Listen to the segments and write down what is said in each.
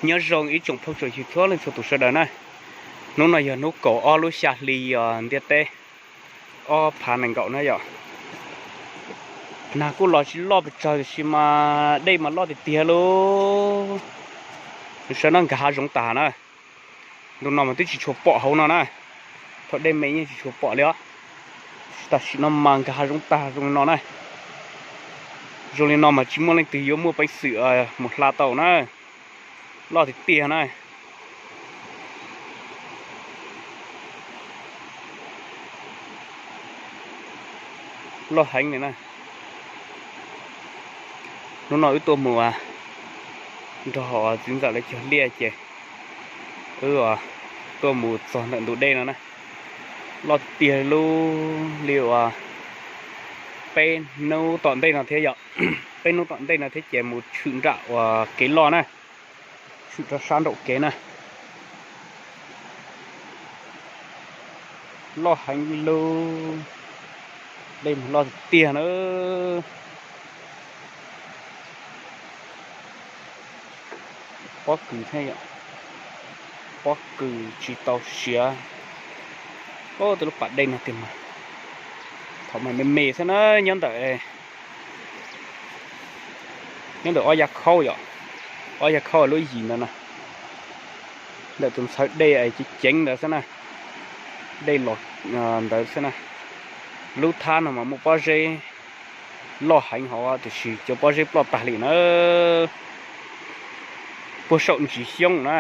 Nyob zoo ib tsoom phooj tsoom ywg txhua leej txhua tus sawv daws na. Hnub no yog hnub kaum ob lub xya hli os, ntiaj teb ob phav nees nkaum na yom. Nag kuj los tsis loj pes tsawg tiam sis mas dej mas loj tiag tiag lauj. Sawv no nkag hav zoov tag na. Ntu no mas twb tsis tshua pom hauv no na. Thaum dej me yeej tsis tshua pom li os. Tam sim no mas nkag hav zoov tag zoo li no na. Zoo li no mas tsis muaj leej twg yuav muaj peev xwm mus hla tau na. Loj tiag tiag na. Loj heev li na. Hnub no wb tuaj mus nrog txiv ntxawm lawv cog liaj ces wb tuaj mus txog ntawm ntug dej no na. Loj tiag tiag li uas peb hnub tom ntej no thiab yom. Peb hnub tom ntej no thiab ces mus tshwm nram uas kev loj na. Tshwm rau sab nraum kev na. Loj heev li lauj. Dej mas loj tiag tiag na. Pob kws thiab yom. Pob kws tsis tau siav. Ob, tej lub pas dej no tiag mas thaum mas me me xwb na. Nyob ntawm nyob ntawm ob yav khaub yom. Ob yav khaub lub yim ntawd na. Ntawm tus ntxhawv dej es ceev ceev ntawd xwb na. Dej los ntawd xwb na. Lub thab no mas muaj pob zeb loj heev hauv tiam sis cov pob zeb ploj tag li na. Puag saum ntsis xyoob na.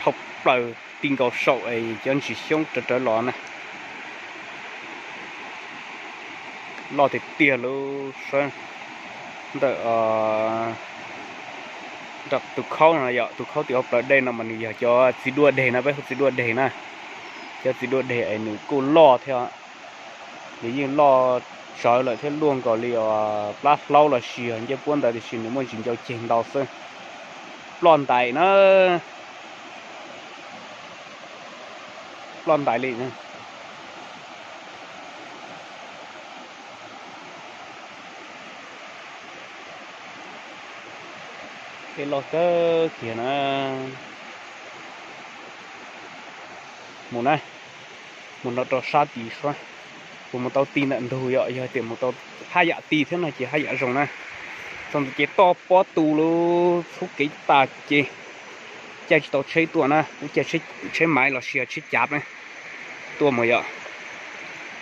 Dhau plaws ti nkaus saum es cov ntsis xyoob rawv rawv los na. Loj tiag tiag lauj. Ntawm nram tus khaub no yom, tus khaub tim ua plaws dej no mas nws yog cov txiv duaj deg no, peb hu txiv duaj deg na. Cov txiv duaj deg es nws kuj loj thiab. Nws yeej loj tsawv lawm thiab, luaj nkaus li plab hlaub los sis ncej puab ntawd tiam sis nws muaj ntsis ncau ceg ntau xwb. Ploj ntais na. Ploj ntais li. Dej loj kawg kiag na. Mus na, mus no rau sab tid suab. Kuv mus tau ti ntawm ntug yom, yog tias mus tau haj yam ti thiab no ces haj yam zoo na. Txog ntawd ces toj pob tu lub txhub kev tag ces caij tsis tau tsheb tuaj na, caij tsheb maiv los sis tsheb cav na tuaj mus yom.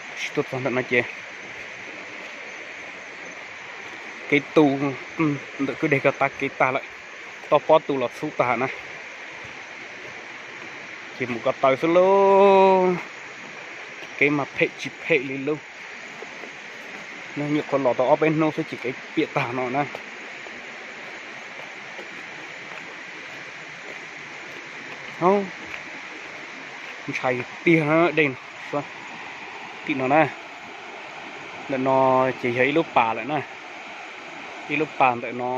Tab sis tuaj txog ntawm no ces kev tu ntawm kwj deg ko tag kev tag lawm, toj pob tu los txhub tag na. Ces mus ko taw xwb lauj. Kev mas phem tsis phem li lauj. Nyuam qhuav los tau ob peb hnub xwb ces kev piam tag no na. Ntshai tiag na dej no. Tim no na, ntawm no ces yog ib lub pas lawm na. Ib lub pas ntawm no,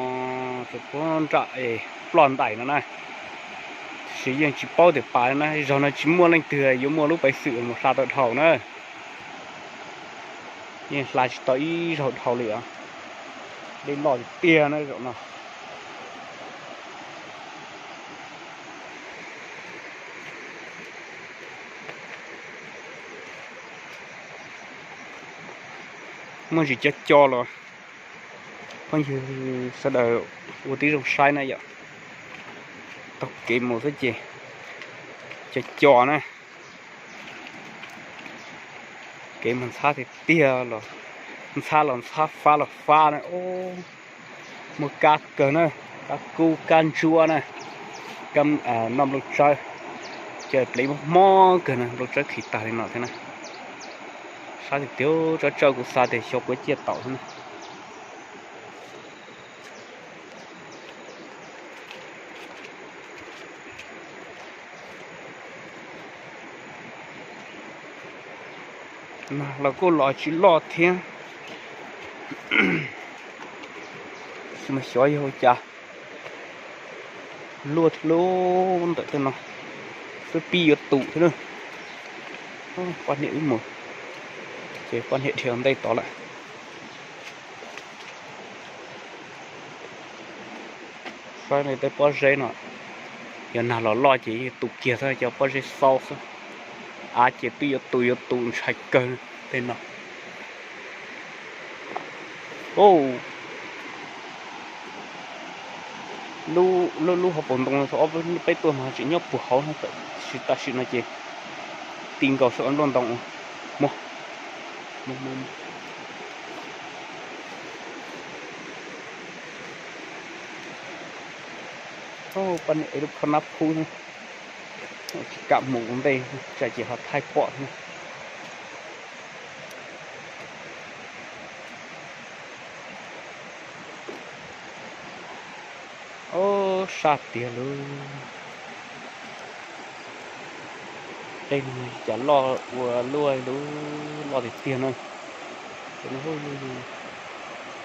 tus puag nram es ploj ntais no na. Tiam sis yeej tsis paub tias pas na, zaug no tsis muaj leej twg yuav muaj lub peev xwm mus hla tau dhau na. Yeej hla tsis tau ib zaug dhau li os. Dej loj tiag tiag na zaum no. Muaj ntsis co co los phooj ywg sawv daws ua tib zoo saib na yom. Taug kev mus xwb ces co co na. Kev mas ntxhab tiag tiag los, ntxhab los ntxhab, fab los fab na. Muaj kab kawg na, kab kub kab ntsuab na, noj nplooj tsawb, ces plev mob mob kawg na, nplooj tsawb khi tag li no thiab na. Sab tiag tiag, tsawb tsawb kuv xav tias xyov puas ciaj taus thiab na. Nag los kuj los tsis loj thiab, xyov yog ua cas luaj thiab lub ntawm tej no, twb pib yuav tus thiab na. Poj niam wb mus, ces poj niam dhia ntej tod lawm. Tej pob zeb no, yog nag los loj ces yeej tu kiag xwb, cov pob zeb xaub xwb. Av ces twb yuav tu yuav tu ntshai kawg tej no. Lub, lub hauv paus ntoo no, ob peb tuaj no tseem nyob puag hauv no, tam sim no ces ti nkaus sab nplooj ntoo. Muaj, muaj, muaj. Poj niam ev lub khob nab phub, tsis kam mus ua ntej, tsam ces ho thaij pom thiab. Ob, sab tiag lauj. Tej no cas loj ua luaj li, loj tiag tiag na.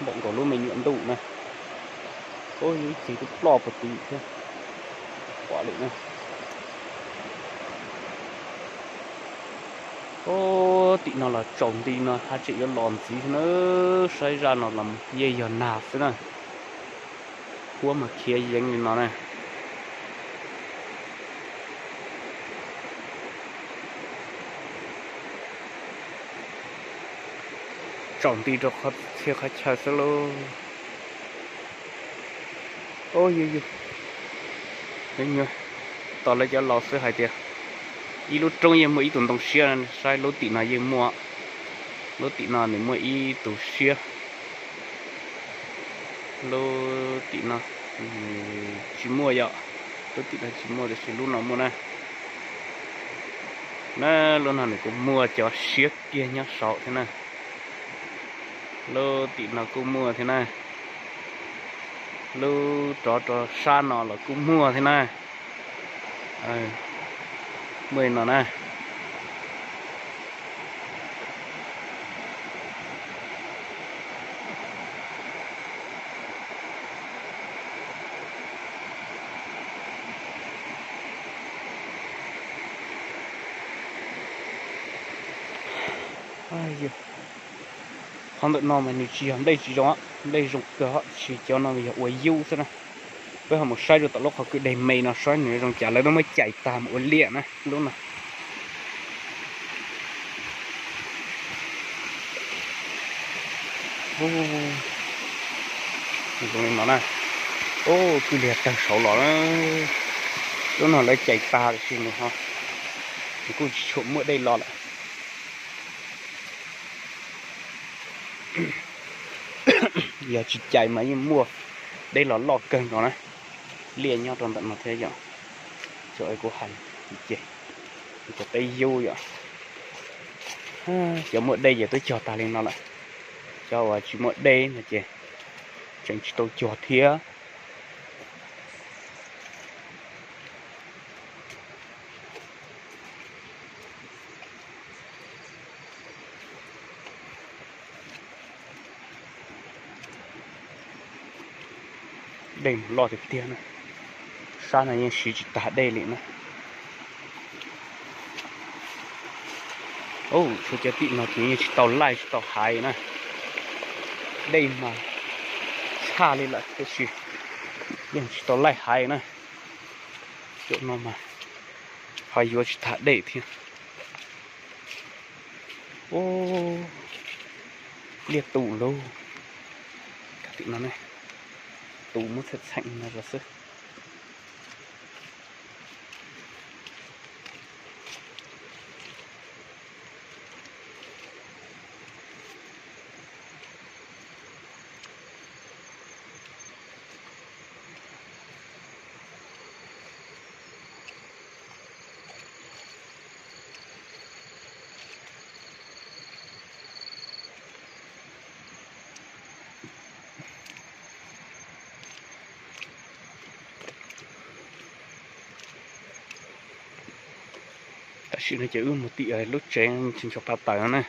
Npaum nkaus lub me nyuam ntuj na. Ub, yus ib txhis twb ploj puag tim thiab. Pom lawm na. Ub, tim no los tsaus nti no haj tseem yuav los ntxiv na. Saib zaj no los yeej yog nag xwb na. Huab mas khiav yeev li no na. Tsaus nti rau qhov txhia qhov chaw xwb lauj. Ub, yus, yus, tos lawv cov laus xwb hais tias ib lub roob yeej muaj ib tug ntoo siab, saib lub tim no yeej muaj, lub tim no nws muaj ib tug siab. Lub tim no tsis muaj yom, lub tim no tsis muaj tiam sis lub no muaj na. Na, lub no nws kuj muaj cov siab kiag nyob saud thiab na. Lub tim no kuj muaj thiab na. Lub rov rau sab no los kuj muaj thiab na. Muaj li no na. Qhov ntawm no mas nws tsis yog nplej tsis zoo, nplej zoo kawg, tab sis cov no yog ua yub xwb na. Peb ho mus saib rau tom lub qhov kwj deg me no saib nws zoo cas, lawv twb muab cais tag mus ua liaj na lub no. Zoo li no na. Ub, kwj liag tawg saud los na. Lub no lawv cais tag tiam sis nws ho, nws kuj tsis tshua muaj dej los lawm. Yog tsis cais mas yeej muaj dej los loj kawg nkaus na. Liaj nyob rau ntawm no thiab yom. Cov kuv hais ces, cov peb yub yom. Cov muaj dej ces twb cog tag li no lawm. Cov uas tsis muaj dej no ces tseem tsis tau cog thiab. Dej loj tiag tiag na. Sab no yeej siv tsis tag dej li na. Tshuav cov tim no ces yeej tsis tau laij tsis tau haiv na. Dej mas tshaj li lawm tiam sis yeej tsis tau laij haiv na. Cov no mas ho yuav tsis tag dej thiab. Ub, liaj tu lauj. Tim no ne, tu muab txheem txheem no rau xwb. Tam sim no ces wb mus tim lub tsev ncho pa taws no na.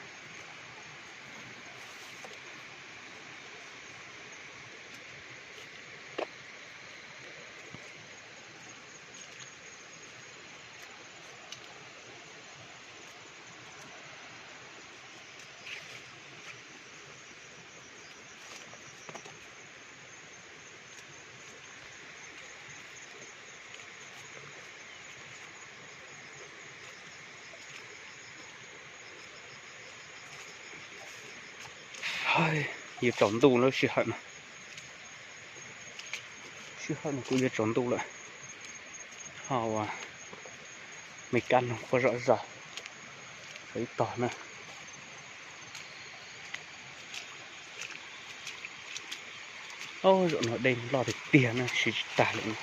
Yuav tsaus ntuj lawm sij hawm no, sij hawm no kuj yuav tsaus ntuj lawm. Ho ua me kab noog quaj zom zaws, ib tog na. Ob, zaum no dej loj tiag tiag na, siv tsis tag lawm,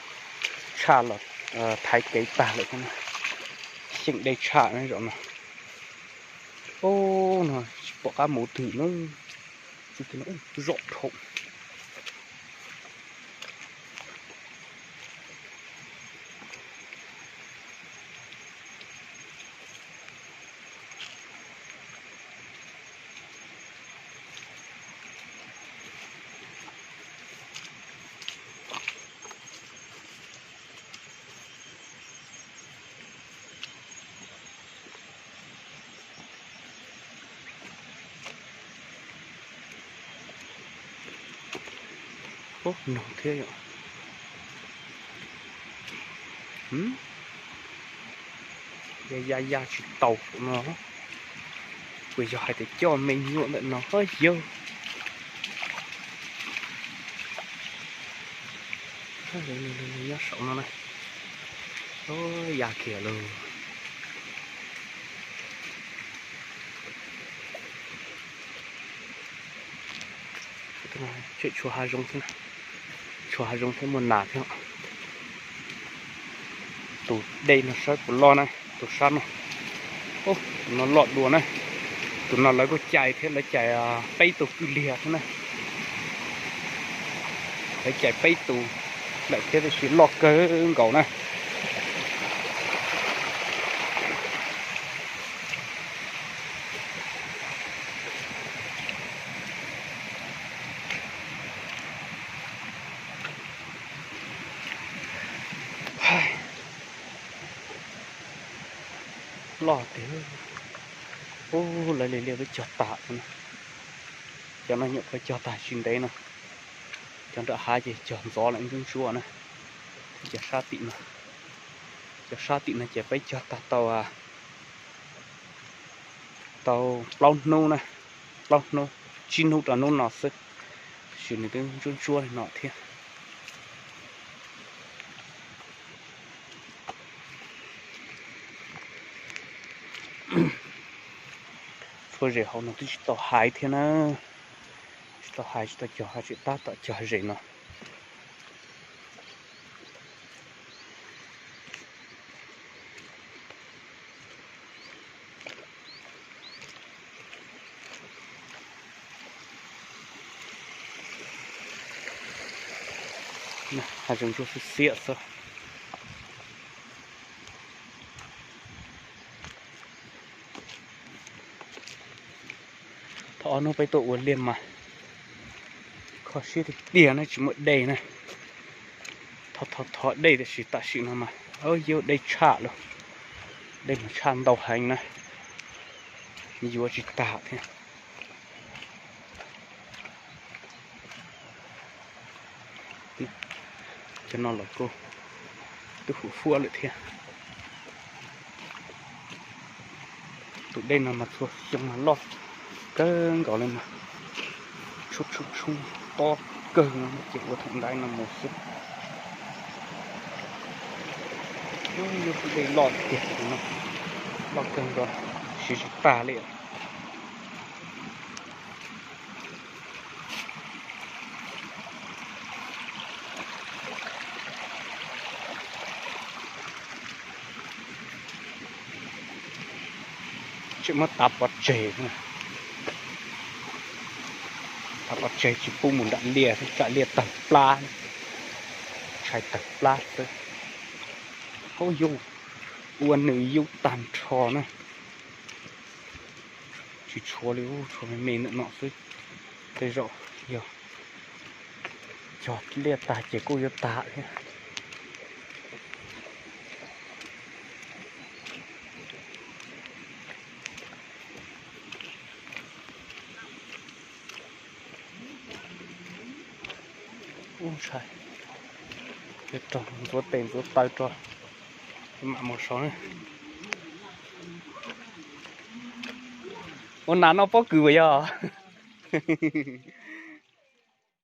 tshaj los thaiv kev tag lawm thiab na. Xyeem dej tshaj na zaum no. Ob, no tsis pom qab mus twg na. Zom dhau. Ub, noog thiab yom. Ya ya ya tsis taus saum no. Puas yog hais tias coj me nyuam ntawm no yog? Nyob saum no na. Ya kiag lauj. Tseem tshuav hav zoov thiab, tshuav hav zoov thiab muaj nas thiab. Tus dej no saib puas loj na, tus sab no. Tus no loj dua na. Tus no lawv kuj cais thiab, lawv cais peb tus kwj liag thiab na. Lawv cais peb tus lawm thiab, tab sis loj kawg nkaus na. Loj tiag. Ub, lawv li liaj twb cog tag no. Cov no nyuam qhuav cog tag tsis ntev no. Cov nram hav ces cog ntxov lawm ntsuab ntsuab na. Cov sab tim no, cov sab tim no ces peb cog tag tau, tau plaub hnub na, plaub hnub, tsib hnub rau hnub no xwb, tab sis nws twb ntsuab ntsuab li no thiab. Tshuav zes hauv no twb tsis tau hais thiab na, tsis tau hais tsis tau cog, tseem tab tom cog zes no. Hav zoov ntsuab xiab xiab xwb. Thaum ob hnub peb tuaj ua liaj mas kho siab tiag tiag na, tsis muaj dej na. Thov thov thov dej, tab sis tam sim no mas yuav dej tshaj lawm, dej mas tshaj ntau heev na, yuav tsis tag thiab. Cov no los kuj twb huv huab lawm thiab. Tus dej no mas txhua xyoo mas loj kawg nkaus li mas, tshoob tshoob tshoob tob kawg no ces ua thaum ntaiv no mus xwb. Yog tus dej loj tiag no, loj kawg nkaus, siv tsis tag li. Tseem muab tav pov tseg, tav pov tseg tsis pub mus nram liaj, tsam liaj tawg plab, tshais tawg plab xwb. Ub, yus ua nws yub tag nrho na. Tsis tshuav li, tshuav me me ntawm no xwb. Tej zaum yog cog liaj tag ces kuj yuav tag thiab. Ub, ntshai, yuav raug ntxuav tes ntxuav taw rau, mam mus saud. Ua nas noj pob kws puas yog?